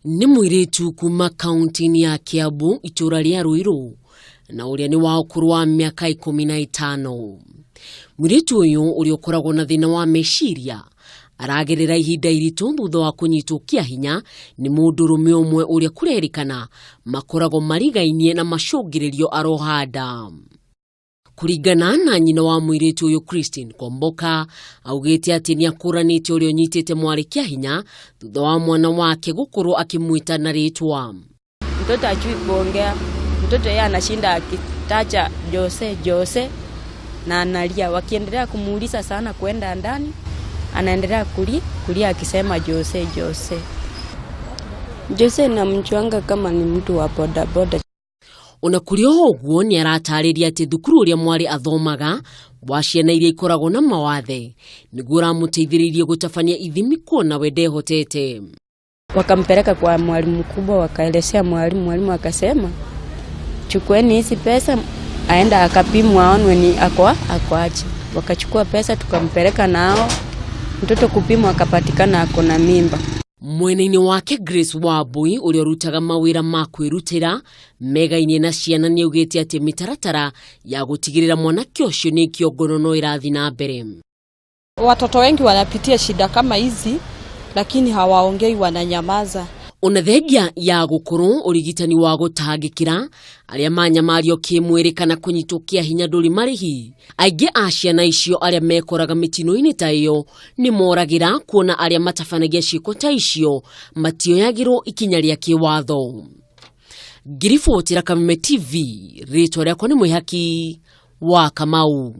Nĩ mũirĩtu kuma kaunti-inĩ ya Kiambu itũra rĩa Ruiru na ũrĩa nĩ wa ũkũrũ wa mĩaka 15. Mũirĩtu ũyũ ũrĩa ũkoragwo na thĩna wa meciria aragerera ihinda iritũ thutha wa kũnyitwo kĩa hinya nĩ mũndũrũme ũmwe ũrĩa kũrerĩkana makoragwo marigainie na macũngĩrĩrio aroha nda. Kũringana na nyina wa mũirĩtu ũyũ Christine Kwamboka, augĩte atĩ nĩ akũranĩte ũrĩa ũnyitĩte mwarĩ kĩa hinya thutha wa mwana wake gũkorwo akĩmwĩta na rĩtwa. Mtoto ajui kuongea, mtoto yeye anashinda akitaja Jose Jose na analia. Wakiendelea kumuuliza sana kwenda ndani, anaendelea kulia akisema Jose Jose. Jose namjuanga kama ni mtu wa bodaboda. Ona kũrĩ o ũguo nĩ aratarĩria atĩ thukuru ũrĩa mwarĩ athomaga wa ciana iria ikoragwo na mawathe nĩguo ũramũteithĩrĩirie gũtabania ithimi kuona we ndehotete. Wakampeleka kwa mwalimu mkubwa, wakaelezea mwalimu, mwalimu akasema chukueni hizi pesa aenda akapimwa aonwe ni ako aje. Wakachukua pesa tukampeleka nao mtoto kupimwa, akapatikana ako na mimba. Mwena-inĩ wake Grace Wambui ũrĩa ũrutaga mawĩra ma kwĩrutĩra megainie na ciana nĩ augĩte atĩ mĩtaratara ya gũtigĩrĩra mwanake ũcio nĩ kĩongono no ĩrathiĩ na mbere. Watoto wengi wanapitia shida kama hizi, lakini hawaongei, wananyamaza. Ona thengia ya gũkorwo ũrigitani wa gũtangĩkĩra arĩa manyamario kĩmwĩrĩ kana kũnyitwo kĩa hinya ndũrĩ marĩhi, aingĩ a ciana icio arĩa mekoraga mĩtino-inĩ ta ĩyo nĩ moragĩra kuona arĩa matabanagia ciĩko ta icio matioyagĩrwo ikinya rĩa kĩwatho. Ngiribotera Kameme TV, rĩtwa rĩakwa nĩ Mwĩhaki wa Kamau.